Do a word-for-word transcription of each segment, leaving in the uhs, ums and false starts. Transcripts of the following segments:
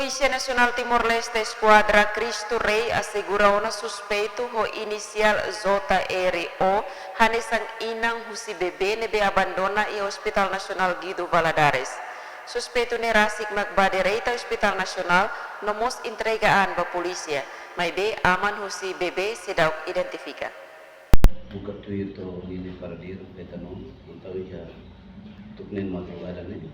Polísia Nasionál Timor-Leste Eskuadra Cristo Rei asegura ona suspeitu ho inisiál J R O hanesan inan husi bebé ne'ebé abandona iha Hospital Nasionál Guido Valadares. Suspeitu ne'e rasik mak bá direta Hospital Nasionál no mós entrega an ba polísia, maibé aman husi bebé seidauk identifika. Buka tuir to'o ninia paradeiro, beta no, entaun iha tuku neen madrugada ne'e,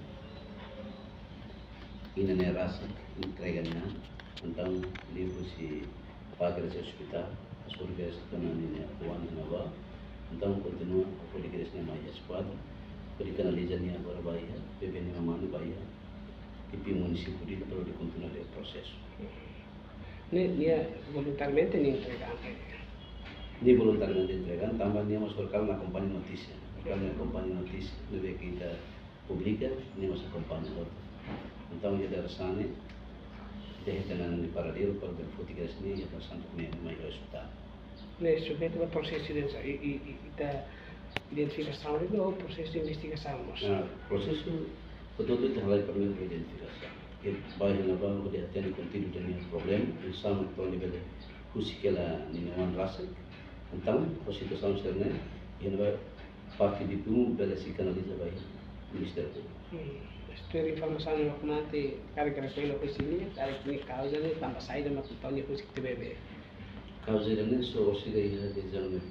inan ne'e rasik entrega nia an, entaun liuhusi pakar husi ospitál, asur kedas ona ninia oan iha ne'ebá, entaun kontinua hodi kedas nia mai iha eskuadra, hodi kanaliza nia agora ba iha, bebé nia mama ne'e ba iha, ipi munisípiu Dili para hodi kontinua nia prosesu. Ne'e, nia voluntariamente nia entrega an. Nia voluntariamente entrega an, tanba nia mós horikalan akompaña notísia. Horikalan akompaña notísia, ne'ebé ke ita publika, nia mós akompaña hotu. Entaun, iha dadeer-saan ne'e, ita hetan an nia paradeiro, para bele foti kedas nia, iha dadeer-saan ne'e mai ospitál. Ne'e submete ba prosesu identifikasaun, i, i, i, ita identifikasaun ne'e, ou prosesu investigasaun mós? Ah, prosesu, portantu, ita halai primeiru identifikasaun. Ke ba iha ne'ebá, hodi hatene konteúdu ida-ne'e problema, i saida mak atu bele husik hela ninia oan rasik. Entaun, ho situasaun sira-ne'e, iha ne'ebá parte de pun bele sei kanaliza ba iha Ministériu Públiku. Hmm. Tuir informasaun ne'ebé mak ita karik rekolla husi nia, karik nia kauza ne'e tanba saida mak entaun nia husik tiha bebé. Kauza ida-ne'e só orsida iha desizaun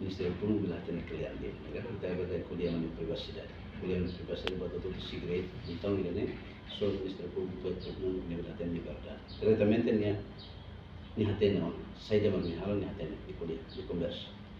Ministériu Públiku bele hatene kle'an de'it, ne'e kan? Ita bele ko'alia nia privasidade. Ko'alia nia privasidade buat hotu-hotu segredu. Entaun, ida-ne'e só Ministériu Públiku, Ministériu Públiku ne'e bele hatene nia verdade. Diretamente nia, nia hatene ona. Saida mak nia halo nia hatene, nia ko'alia, nia konversa.